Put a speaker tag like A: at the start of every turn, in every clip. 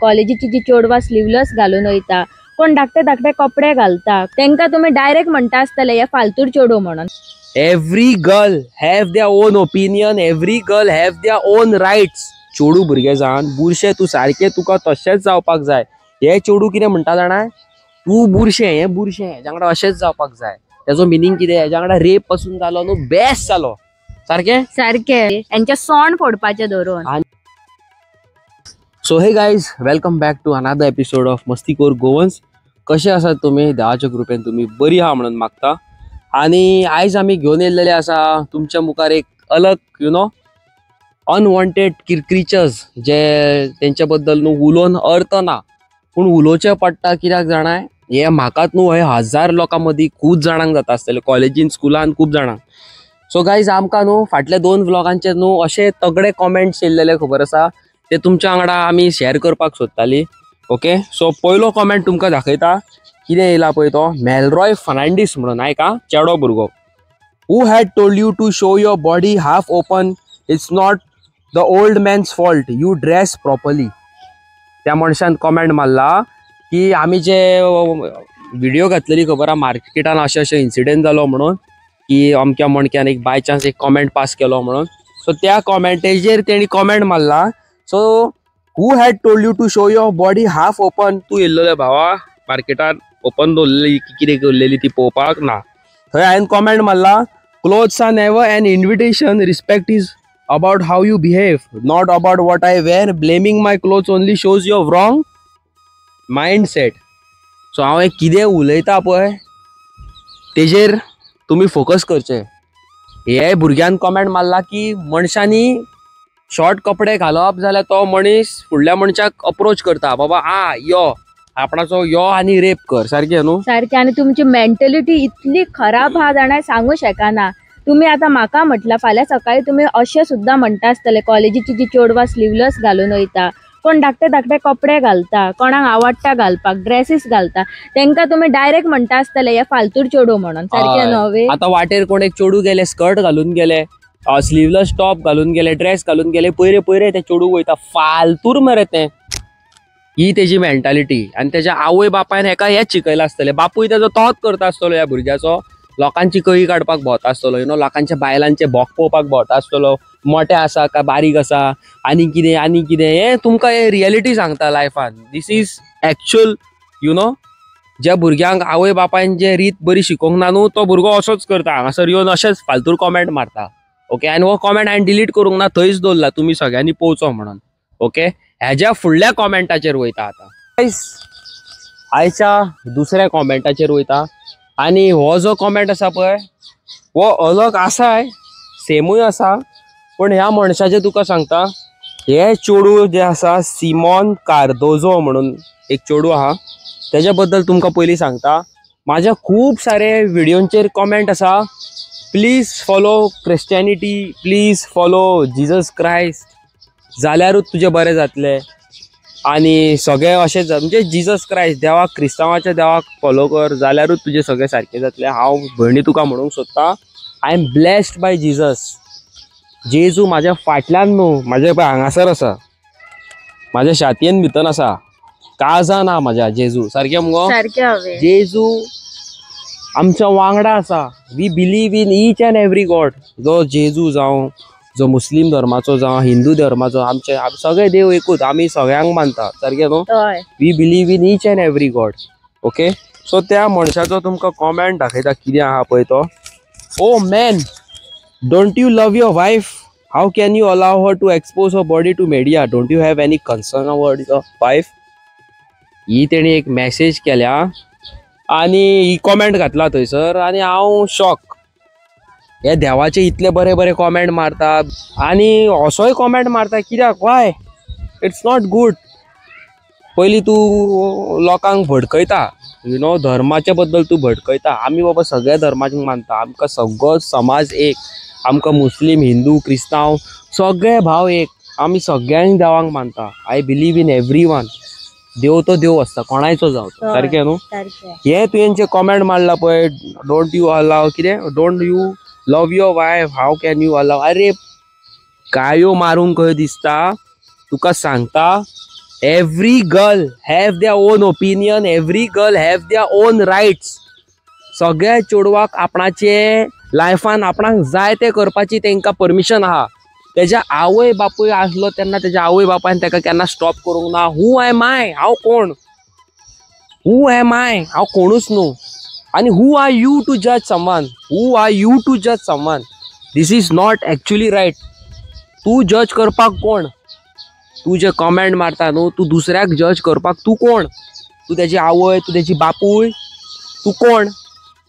A: कॉलेजीची जी चेडवां स्लीवलेस घालून वयता, कोण धाकटे धाकटे कपडे घालता, तेंका तुमी डायरेक्ट म्हणटा आसतले हे फालतूर चेडूं म्हणून.
B: Every girl have their own opinion, every girl have their own rights. चेडूं भुरगें जावन बुरशें तूं सारकें तुका तशेंच जावपाक जाय. हे चेडूं कितें म्हणटा जाणा, तूं बुरशें, हें बुरशें, हेज्या वांगडा अशेंच जावपाक जाय. तेजो मिनींग कितें, हेज्या वांगडा रेप पासून जालो न्हू, बेस्ट जालो. सारकें
A: सारकें हेंचे सोंड फोडपाचें धरून.
B: So hey guys, welcome back to another episode of Mastikoor Goans. कशे आसात तुमी? देवाच्या कृपेन तुमी बरी आहा म्हणून मागता. आनी आयज आमी घेवन येयल्लेले आसा तुमच्या मुखार एक अलग you know unwanted creatures, जे तेंच्या बद्दल न्हू उलोवन अर्थ ना, पूण उलोवचें पडटा. कित्याक जाणाय, हे म्हाकाच न्हू, हे हजार लोकां मदीं खूब जाणांक जाता आसतलें, कॉलेजीन स्कुलान खूब जाणांक. सो गायज, आमकां न्हू फाटल्या दोन व्लॉगांचेर न्हू अशे तगडे कॉमेंट्स येयल्लेले खबर आसा, ते तुमच्या वांगडा आमी शेअर करपाक सोदताली. ओके, सो पयलो कॉमेंट तुमकां दाखयता कितें येयला पळय, तो मेलरॉय फर्नांडीस म्हणून आयका चेडो भुरगो. Who had told you to show your body half open? It's not the old man's fault, you dress properly. त्या मनशान कॉमेंट मारला की आमी जे व्हिडिओ घातलेली खबर आहा मार्केटान अशें अशें इन्सिडेंट जालो म्हणून, की अमक्या मणक्यान एक बाय चान्स एक कॉमेंट पास केलो म्हणून. सो त्या कॉमेंटेचेर तेणी कॉमेंट मारला. So who had told you to show your body half open? तूं येयल्लो भावा मार्केटान ओपन दवरलेली कितें दवरलेली ती पळोवपाक ना. थंय हांवें कॉमेंट मारला, clothes are never an invitation, respect is about how you behave, not about what I wear. Blaming my clothes only shows your wrong mindset. So हांव हें कितें उलयता पळय तेजेर तुमी फोकस करचे. हे भुरग्यान कॉमेंट मारला की मनशांनी शॉर्ट कपडे घालप जाल्यार तो मनीस फुडल्या मनशाक अप्रोच करता, बाबा आ यो आपणाचो यो आनी रेप कर. सारकें न्हू?
A: सारकें. आनी तुमची मेंटलिटी इतली खराब आहा जाणा, सांगू शकना. तुमी आतां म्हाका म्हटलां फाल्यां सकाळी तुमी अशें सुद्दां म्हणटा आसतले, कॉलेजीची जी चेडवां स्लीवलेस घालून वयता, कोण धाकटे धाकटे कपडे घालता, कोणाक आवडटा घालपाक ड्रेसीस घालता, तेंका तुमी डायरेक्ट म्हणटा आसतले हे फालतूर चेडूं म्हणून. सारकें न्हू?
B: आतां वाटेर कोण एक चेडूं गेले, स्कर्ट घालून गेले, स्लीवलेस टॉप घालून गेले, ड्रेस घालून गेले, पयरे पयरे ते चेडूं वयता, फालतूर मरे तें. ही तेजी मेंटालिटी. आनी तेज्या आवय बापायन हेका हेंच शिकयलां आसतलें. बापूय तेजो तोच करता आसतलो, ह्या भुरग्याचो लोकांची कळी काडपाक भोंवता आसतलो, you know लोकांच्या बायलांचे भोक पळोवपाक भोंवता आसतलो, मोटे आसा काय बारीक आसा आनी कितें आनी कितें. हें तुमकां हे रियलिटी सांगता लायफान. This is actual you know. ज्या भुरग्यांक आवय बापायन जे रीत बरी शिकोवंक ना न्हू, तो भुरगो असोच करता, हांगासर येवन अशेंच फालतूर कॉमेंट मारता. ओके, आनी हो कॉमेंट हांवें डिलीट करूंक ना, थंयच दवरला तुमी सगळ्यांनी पळोवचो म्हणून. ओके, हेज्या फुडल्या कॉमेंटाचेर वयता आतां. आयच्या दुसऱ्या कॉमेंटाचेर वयता. आनी हो जो कॉमेंट आसा पळय हो अलग आसाय, सेमूय आसा, पूण ह्या मनशाचें तुका सांगता, हे चेडूं जें आसा सिमॉन कार्दोजो म्हणून एक चेडूं आहा, तेज्या बद्दल तुमकां पयलीं सांगता. म्हाज्या खूब सारे व्हिडियोंचेर कॉमेंट आसा, please follow Christianity, please follow Jesus Christ, जाल्यारूच तुजें बरें जातलें. आनी सगळें अशें म्हणजे जिजस क्रायस्ट देवाक, क्रिस्तांवाच्या देवाक फॉलो कर जाल्यारूच तुजें सगळें सारकें जातलें. हांव भयणी तुका म्हणूंक सोदता, I am blessed by Jesus. जेजू म्हाज्या फाटल्यान न्हू, म्हाज्या पळय हांगासर आसा, म्हाज्या छातयेन भितर आसा, काळजान आहा म्हाज्या जेजू. सारकें मुगो?
A: सारकें.
B: जेजू आमच्या वांगडा आसा. We believe in each and every God. जो जेजू जावं, जो मुस्लीम धर्माचो जावं, हिंदू धर्माचो, आमचे सगळे देव एकूच, आमी सगळ्यांक मानता. सारकें न्हू? We believe in each and every God. Okay, so त्या मनशाचो तुमकां कॉमेंट दाखयता कितें आहा पळय तो. Oh man, don't you love your wife? How can you allow her to expose her body to media? Don't you have any concern about your wife? ही तेणी एक मॅसेज केल्या आनी ही कॉमेंट घातला थंयसर, आनी हांव शॉक. हे देवाचे इतले बरे बरे कॉमेंट मारता आनी असोय कॉमेंट मारता कित्याक? Why? It's not good. पयलीं तूं लोकांक भडकयता, you know धर्माच्या बद्दल तूं भडकयता. आमी बाबा सगळ्या धर्माक मानता, आमकां सगळो समाज एक, आमकां मुस्लीम, हिंदू, क्रिस्तांव सगळे भाव एक, आमी सगळ्यांक देवांक मानता. I believe in every one. देव तो देव आसता, कोणायचो जावं, सारकें न्हू? हे तुवें जे कॉमेंट मारला पळय, don't you allow कितें, don't you love your wife, how can you allow. अरे गायो मारूंक खंय दिसता, तुका सांगता, Every girl have their own opinion, every girl have their own rights. सगळ्या चेडवाक आपणाचे लायफान आपणाक जाय तें करपाची तेंकां परमिशन आहा. तेज्या आवय बापूय आसलो तेन्ना तेज्या आवय बापायन तेका केन्ना स्टॉप करूंक ना. Who am I? हांव कोण? Who am I? हांव कोणूच न्हू. आनी who are you to judge someone? Who are you to judge someone? This is not actually right. तूं जज करपाक कोण? तूं जे कमेंट मारता न्हू, तूं दुसऱ्याक जज करपाक तूं कोण? तूं तेजी आवय, तूं तेजी बापूय, तूं कोण?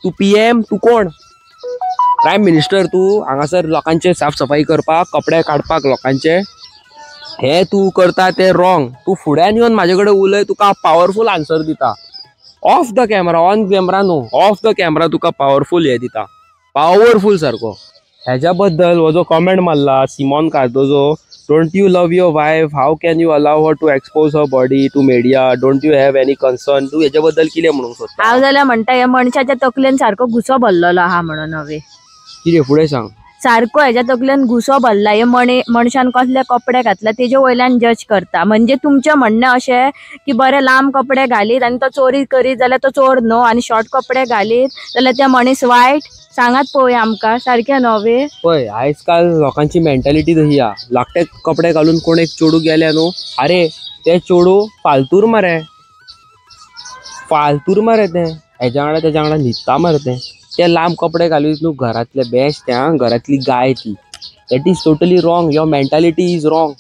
B: तूं PM, तूं कोण? प्रायम मिनिस्टर तूं हांगासर लोकांचे साफ सफाई करपाक, कपडे काडपाक लोकांचे, हे तूं करता तें रॉंग. तूं फुड्यान येवन म्हाजे कडेन उलय, तुका हांव पावरफूल आन्सर दिता. Off the camera, on camera न्हू, ऑफ the camera तुका पावरफूल हे दिता, पावरफूल सारको. हेज्या बद्दल हो जो कमेंट मारला Simon Cardozo, don't you love your wife, how can you allow her to expose her body to media, don't you have any concern? तूं हेज्या बद्दल कितें म्हणूंक सोदता?
A: हांव जाल्यार म्हणटा ह्या मनशाच्या तकलेन सारको घुसो भरलेलो आहा म्हणून. हवे
B: कितें फुडें सांग.
A: सारको हेज्या तकलेन घुसो भरला. हे मनशान कसले कपडे घातला तेजे वयल्यान जज करता. म्हणजे तुमचें म्हणणें अशें की बरे लांब कपडे घालीत आनी तो चोरी करीत जाल्यार तो चोर न्हू, आनी शॉर्ट कपडे घालीत जाल्यार ते मनीस वायट. सांगात पळोवया आमकां, सारकें न्हू?
B: पळय आयज काल लोकांची मेंटालिटी तशी आहा. धाकटे कपडे घालून कोण एक चेडूं गेलें न्हू, आरे तें चेडूं फालतूर मरे, फालतूर मरे तें, हेज्या वांगडा तेज्या वांगडा न्हिदता मरे तें. ते लांब कपडे घालीत न्हू घरांतले बेस्ट तें, आं, घरांतली गाय ती. That is totally wrong. Your mentality is wrong.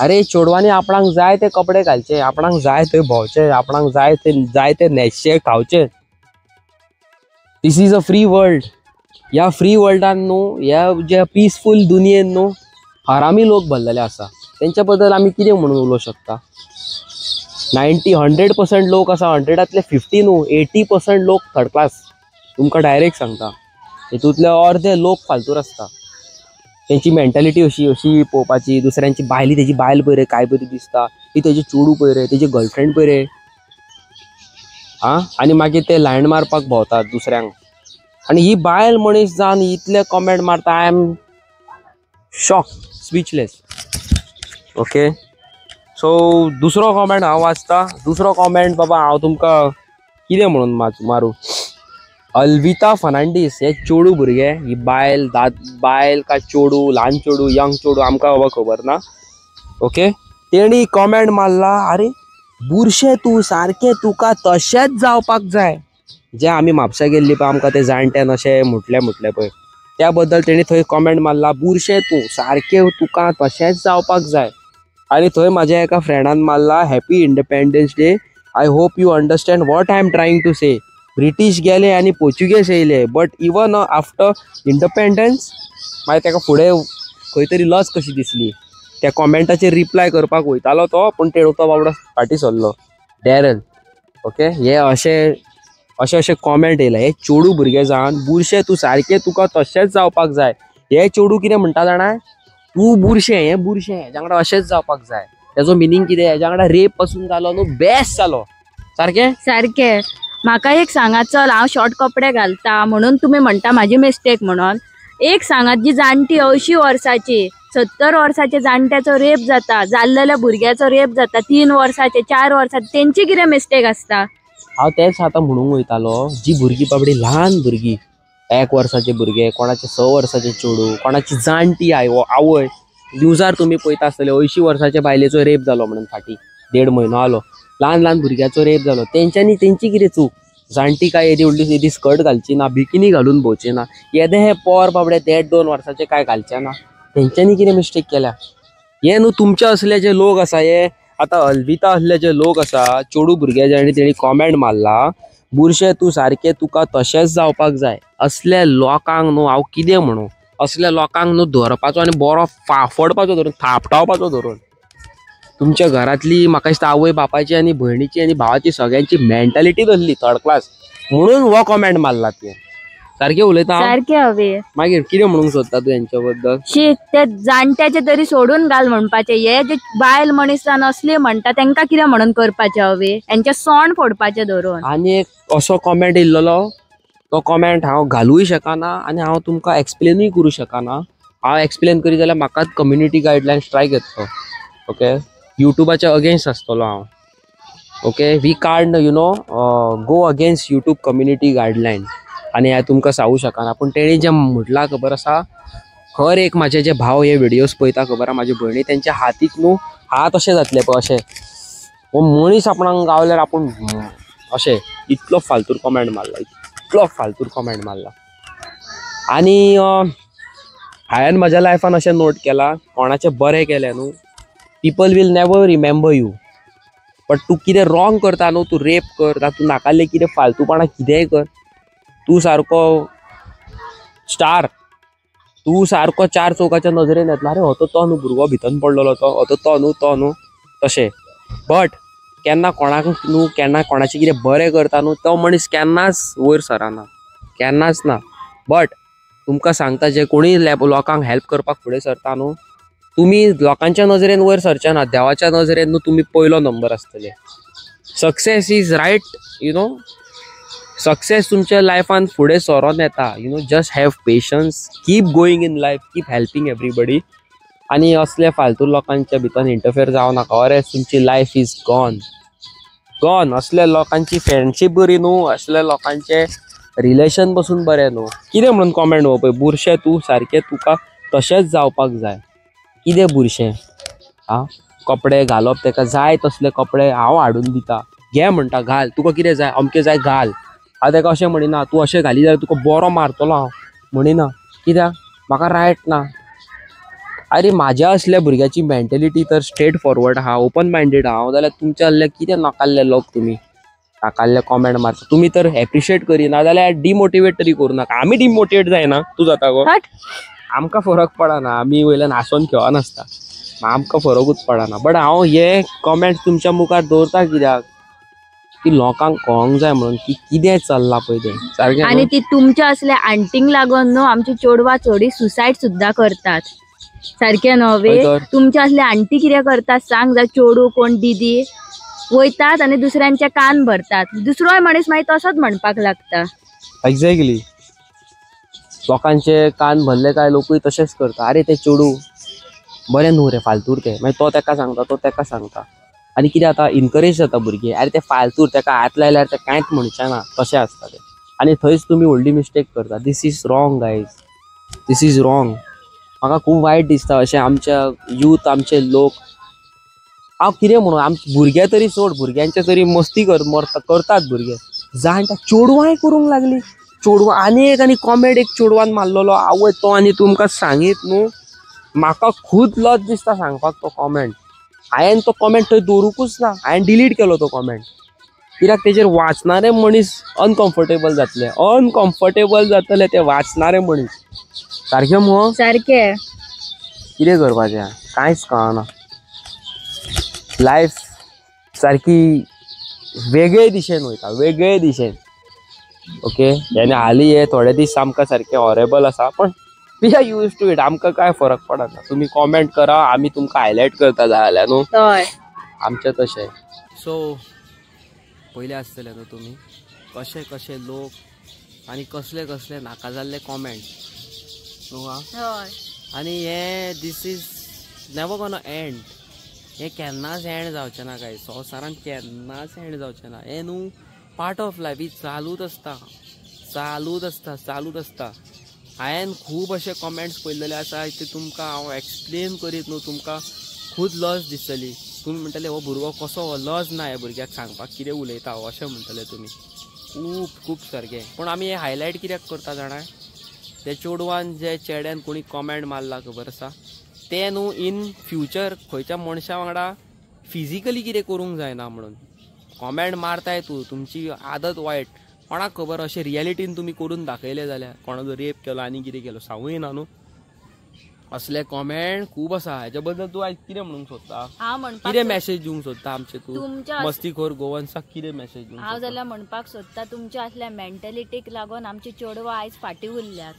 B: अरे चेडवांनी आपणाक जाय ते कपडे घालचे, आपणाक जाय थंय भोंवचे, आपणाक जाय ते जाय ते न्हेसचे, खावचे. This is a free world. ह्या फ्री वर्ल्डान न्हू, ह्या ज्या पिसफूल दुनियेन न्हू, हरामी लोक भरलेले आसा. तेंच्या बद्दल आमी कितें म्हणून उलोवंक शकता? 90 100% लोक आसा, 100आंतले 50 न्हू, 80% लोक थर्ड क्लास. तुमकां डायरेक्ट सांगता, हितूंतले अर्दे लोक फालतूर आसता. तेंची मेंटालिटी अशी अशी पळोवपाची दुसऱ्यांची बायली, तेजी बायल पळय रे काय बरी दिसता ही, तेजी चेडूं पळय रे, तेजी गर्लफ्रेंड पळय रे. आं, आनी मागीर ते लायन मारपाक भोंवतात दुसऱ्यांक. आनी ही बायल मनीस जावन इतले कमेंट मारता, I am shock, speechless. Okay, so दुसरो कमेंट हांव वाचता. दुसरो कमेंट बाबा हांव तुमकां कितें म्हणून मारूं? अल्विता फर्नांडीस हे चेडूं भुरगें, ही बायल, दाद बायल काय चेडूं, ल्हान चेडूं, यंग चेडूं, आमकां बाबा खबर ना. ओके, तेणी कमेंट मारला, आरे बुरशें तूं, सारकें तुका तशेंच जावपाक जाय. जे आमी म्हापसा गेल्ली पळय, आमकां ते जाणट्यान अशें म्हटलें म्हटलें पळय, त्या बद्दल तेणी थंय कमेंट मारला, बुरशें तूं, सारकें तुका तशेंच जावपाक जाय. आनी थंय म्हाज्या एका फ्रेंडान मारला, happy Independence Day, I hope you understand what I am trying to say. British गेले आनी पोर्चुगेज येयले, बट इवन आफ्टर इंडिपेंडन्स. मागीर ताका फुडें खंय तरी लज कशी दिसली. त्या कॉमेंटाचेर रिप्लाय करपाक वयतालो तो, पूण तो बाबडो फाटीं सरलो, डॅरल. ओके, हे अशे अशे अशे कॉमेंट येयले. हे चेडूं भुरगें जावन बुरशें तूं, सारकें तुका तशेंच जावपाक जाय. हे चेडूं कितें म्हणटा जाणा? तूं बुरशें, हें बुरशें, हेज्या वांगडा अशेंच जावपाक जाय. तेजो मिनींग कितें? हेज्या वांगडा रेप पासून जालो न्हू, बेस्ट जालो. सारकें.
A: सारकें. म्हाका एक सांगात, चल हांव शॉर्ट कपडे घालता म्हणून तुमी म्हणटा म्हाजी मिस्टेक म्हणून. एक सांगात, जी जाणटी 80 वर्साची, 70 वर्साचे जाणट्याचो रेप जाता, जाल्लेल्या भुरग्याचो रेप जाता, 3 वर्साचे, 4 वर्साचे, तेंची कितें मिस्टेक आसता?
B: हांव तेंच आतां म्हणूंक वयतालो. जी भुरगीं बाबडी ल्हान भुरगीं, 1 वर्साचे भुरगे, कोणाचे 6 वर्साचे चेडूं, कोणाची जाणटी I आवय. न्यूजार तुमी पळयता आसतले, 80 वर्साच्या बायलेचो रेप जालो म्हणून फाटीं देड म्हयनो आलो. ल्हान ल्हान भुरग्याचो रेप जालो. तेंच्यांनी तेंची कितें चूक? जाणटी काय येदी व्हडली येदी स्कर्ट घालची ना, बिकिनी घालून भोंवची ना, येदे हे पोर बाबडे देड दोन वर्साचे काय घालचे ना, तेंच्यांनी कितें मिस्टेक केल्या? हे न्हू तुमचे असले जे लोक आसा, हे आतां अल्विता असले जे लोक आसा, चेडूं भुरगे जाणी तेणी कॉमेंट मारला, बुरशें तूं, सारकें तुका तशेंच जावपाक जाय, असल्या लोकांक न्हू हांव कितें म्हणूं, असल्या लोकांक न्हू धरपाचो आनी बरो फाफडपाचो धरून, थापटावपाचो धरून. तुमच्या घरांतली म्हाका दिसता आवय बापायची आनी भयणीची आनी भावाची सगळ्यांची मेंटालिटी धरली थर्ड क्लास, म्हणून हो कॉमेंट मारला तुवें. सारकें उलयता हांव?
A: सारकें हवे.
B: मागीर कितें म्हणूंक सोदता तूं हेंच्या बद्दल?
A: शी, ते जाणट्याचे तरी सोडून घाल म्हणपाचे. हे जे बायल मनीस जावन असले म्हणटा, तेंकां कितें म्हणून करपाचें हवे? हेंचे सोंड फोडपाचें धरून.
B: आनी एक असो कॉमेंट येयल्लो, तो कॉमेंट हांव घालूय शकना आनी हांव तुमकां एक्सप्लेनूय करूं शकना. हांव एक्सप्लेन करीत जाल्यार म्हाकाच कम्युनिटी गायडलायन स्ट्रायक येतलो. ओके. युट्यूबाच्या अगेन्स्ट आसतलो हांव. Okay, we can't you know go against YouTube community guideline. आनी हें तुमकां सांगू शकना. पूण तेणी जें म्हटलां खबर आसा, हर एक म्हाजे जे भाव हे व्हिडियोज पळयता खबर आसा, म्हाजे भयणी तेंच्या हातीक न्हू हात अशें जातले पळय, अशें हो मनीस आपणाक गावल्यार आपूण अशें इतलो फालतूर कमेंट मारला, इतलो फालतूर कमेंट मारला. आनी हांवें म्हज्या लायफान अशें नोट केलां, कोणाचें बरें केलें न्हू, people will never remember you. But तूं कितें रॉंग करता न्हू, तूं रेप कर, तूं नाकाल्लें कितें फालतूपणां कितेंय कर, तूं सारको स्टार, तूं सारको चार चौकाच्या नजरेन येतलो, अरे हो तो न्हू भुरगो भितर पडलेलो तो, हो तो न्हू तो न्हू तशें. बट केन्ना कोणाक न्हू, केन्ना कोणाचें कितें बरें करता न्हू, तो मनीस केन्नाच वयर सरना, केन्नाच ना. बट तुमकां सांगता, जे कोणी लोकांक हेल्प करपाक फुडें सरता न्हू, तुमी लोकांच्या नजरेन वयर सरचे ना, देवाच्या नजरेन न्हू तुमी पयलो नंबर आसतले. Success is right, you know, success तुमच्या लायफान फुडें सरोन येता. You know, just have patience, keep going in life, keep helping everybody. आनी असले फालतू लोकांच्या भितर इंटरफेयर जावं नाका, ऑर एल्स तुमची लायफ is gone gone. असल्या लोकांची फ्रेंडशीप बरी न्हू, असल्या लोकांचे रिलेशन पसून बरें न्हू. कितें म्हणून कॉमेंट हो पळय, बुरशें तूं सारकें, तुका तशेंच जावपाक जाय. कितें बुरशें आं, कपडे घालप तेका जाय तसले कपडे हांव हाडून दिता, घे म्हणटा घाल, तुका कितें जाय अमकें जाय घाल. हांव तेका अशें म्हणिना तूं अशें घाली जाल्यार तुका बरो मारतलो हांव, म्हणिना, कित्याक म्हाका रायट ना. अरे म्हाज्या असल्या भुरग्याची मेंटेलिटी तर स्ट्रेट फॉरवर्ड आहा, ओपन मायंडेड आहा जाल्यार तुमच्या असले कितें नाकाल्ले लोक तुमी नाकाल्ले कॉमेंट मारता. तुमी तर एप्रिशिएट करिना जाल्यार डिमोटिवेट तरी करूं नाका. आमी डिमोटिवेट जायना, तूं जाता गो, आमकां फरक पडना, आमी वयल्यान हांसोन खेळनासता, आमकां फरकूच पडना. बट हांव हे कॉमेंट्स तुमच्या मुखार दवरता कित्याक की लोकांक कळोंक जाय म्हणून की कितें चल्लां पळय तें सारकें.
A: आनी ती तुमच्या असल्या आंटींक लागून न्हू आमची चेडवां चोडी सुसायड सुद्दां करतात, सारकें न्हू. तुमच्या असले आंटी कितें करतात सांग, जावं चेडूं कोण दिदी वयतात आनी दुसऱ्यांचे कान भरतात, दुसरोय मनीस मागीर तसोच म्हणपाक लागता.
B: एक्झॅक्टली, लोकांचे कान भरले काय लोकूय तशेंच करता. अरे ते चेडूं बरें न्हू रे, फालतूर तें, मागीर तो तेका सांगता, तो तेका सांगता, आनी कितें जाता इनकरेज जाता भुरगीं, अरे ते फालतूर तेका हात लायल्यार ते कांयच म्हणचें ना, तशें आसता तें. आनी थंयच तुमी व्हडली मिस्टेक करता. This is wrong guys, this is wrong. म्हाका खूब वायट दिसता अशें आमच्या यूथ, आमचे लोक, हांव कितें म्हणूं, आमचे भुरगे तरी सोड, भुरग्यांचे तरी मस्ती करतात भुरगे, जाणटा चेडवांय करूंक लागली. चेडवां आनी एक आनी कॉमेंट एक चेडवान मारलेलो, आवय तो आनी तुमकां सांगीत न्हू, म्हाका खूब लज दिसता सांगपाक तो कॉमेंट. हांवें तो कॉमेंट थंय दवरूंकूच ना, हांवें डिलीट केलो तो कॉमेंट, कित्याक तेजेर वाचणारे मनीस अनकम्फर्टेबल जातले, अनकम्फर्टेबल जातले ते वाचणारे मनीस. सारकें मुगो,
A: सारकें.
B: कितें करपाचें कांयच कळना. लायफ सारकी वेगळे दिशेन वयता, वेगळे दिशेन. ओके, आनी हालीं हे थोडे दीस आमकां सारकें हॉरेबल आसा, पण we are use to it, आमकां कांय फरक पडना. तुमी कॉमेंट करा, आमी तुमकां हायलायट करता जाय जाल्यार न्हू, आमचें तशें. सो पयलें आसतलें न्हू तुमी कशे कशे लोक आनी कसले कसले नाका जाल्ले कॉमेंट न्हू. आनी हे this is never gonna end, हें केन्नाच एंड जावचें ना काय, संवसारान केन्नाच एंड जावचें ना. हें न्हू पार्ट ऑफ लायफ, ही चालूच आसता, चालूच आसता, चालूच आसता. हांवें खूब अशे कॉमेंट्स पळयलेले आसा, ते तुमकां हांव एक्सप्लेन करीत न्हू, तुमकां खूब लज दिसतली. तुमी म्हणटले हो भुरगो कसो, लज ना ह्या भुरग्याक सांगपाक कितें उलयता हो, अशें म्हणटले तुमी. खूब खूब सारकें. पूण आमी हें हायलायट कित्याक करता जाणा, ते चेडवान जे चेड्यान कोणी कॉमेंट मारला खबर आसा, ते न्हू इन फ्युचर खंयच्या मनशा वांगडा फिजिकली कितें करूंक जायना म्हणून कॉमेंट मारताय तूं, तुमची आदत वायट, कोणाक खबर अशें रियलिटीन तुमी करून दाखयलें जाल्यार कोणाचो रेप केलो आनी कितें केलो सांगूय ना न्हू. असले कॉमेंट खूब आसा. हेच्या बद्दल तूं आयज कितें म्हणूंक सोदता, कितें मॅसेज दिवंक सोदता आमचे तूं मस्तीखोर गोवन्साक कितें मॅसेज दिवंक?
A: हांव जाल्यार म्हणपाक सोदता तुमच्या असल्या मेंटेलिटीक लागून आमची चेडवां आयज फाटीं उरल्यात,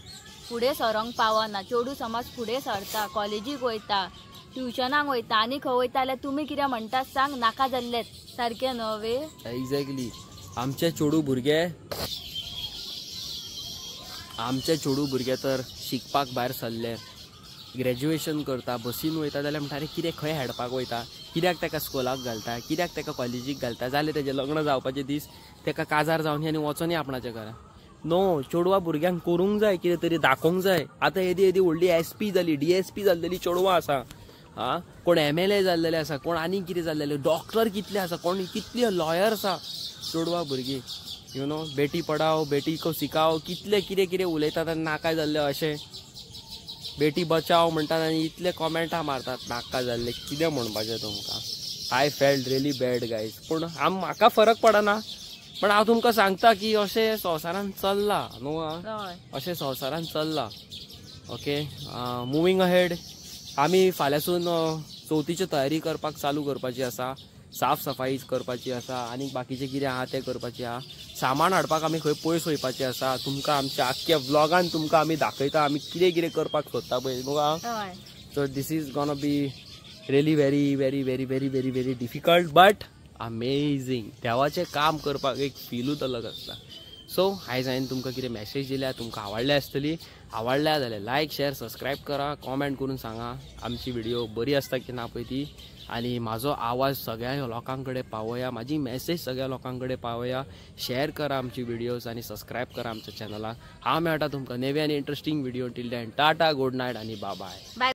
A: फुडें सरोंक पावना. चेडूं समज फुडें सरता, कॉलेजीक वयता, ट्युशनाक वयता आनी खंय वयता जाल्यार तुमी कितें म्हणटात सांग, नाका जाल्लेच सारकें न्हू वे.
B: एक्झॅक्टली, आमचे चेडूं भुरगे, आमचे चेडूं भुरगे तर शिकपाक भायर सरले, ग्रॅज्युएशन करता, बसीन वयता जाल्यार म्हणटा अरे कितें खंय हेडपाक वयता, कित्याक ताका स्कुलाक घालता, कित्याक ताका कॉलेजीक घालता? जालें तेजें लग्न जावपाचे दीस, ताका काजार जावन आनी वचोनी आपणाच्या घरा. नो, चेडवां भुरग्यांक करूंक जाय, कितें तरी दाखोवंक जाय. आतां येदी येदी व्हडली SP जाली, DSP जाल्लेली चेडवां आसा, आं, कोण MLA जाल्लेले आसा, कोण आनीक कितें जाल्लेले, डॉक्टर कितले आसा, कोण कितले लॉयर आसा चेडवां भुरगीं. You know, Beti Padhao Beti को सिखाओ, कितले कितें कितें उलयतात आनी नाका जाल्ले अशें. बेटी बचाव म्हणटात आनी इतले कॉमेंटां मारतात नाका जाल्ले. कितें म्हणपाचें तुमकां? I felt really bad guys. पूण म्हाका फरक पडना, पण हांव तुमकां सांगता की अशें संवसारान चल्लां न्हू, अशें संवसारान चल्लां. ओके, मुवींग अहेड, आमी फाल्यांसून चवथीची तयारी करपाक चालू करपाची आसा, साफ सफाई करपाची आसा आनी बाकीचें कितें आहा तें करपाचें आहा. सामान हाडपाक आमी खंय पयस वयपाचें आसा. तुमकां आमच्या आख्ख्या व्लॉगान तुमकां आमी दाखयता आमी कितें कितें करपाक सोदता पळय न्हू. So this is gonna be really very very very very very very difficult but amazing. देवाचें काम करपाक एक फिलूच अलग आसता. सो आयज हांवें तुमकां कितें मॅसेज दिल्या, तुमकां आवडल्या आसतली. आवडल्या जाल्यार लायक, शेअर, सबस्क्रायब करा, कॉमेंट करून सांगा आमची व्हिडिओ बरी आसता की ना पळय ती. आनी म्हाजो आवाज सगळ्या लोकां कडेन पावया, म्हाजी मॅसेज सगळ्या लोकां कडेन पावया. शेअर करा आमची व्हिडियोज आनी सबस्क्रायब करा आमच्या चॅनलाक. हांव मेळटा तुमकां नवी आनी interesting video. Till then tata, good night आनी बाय बाय.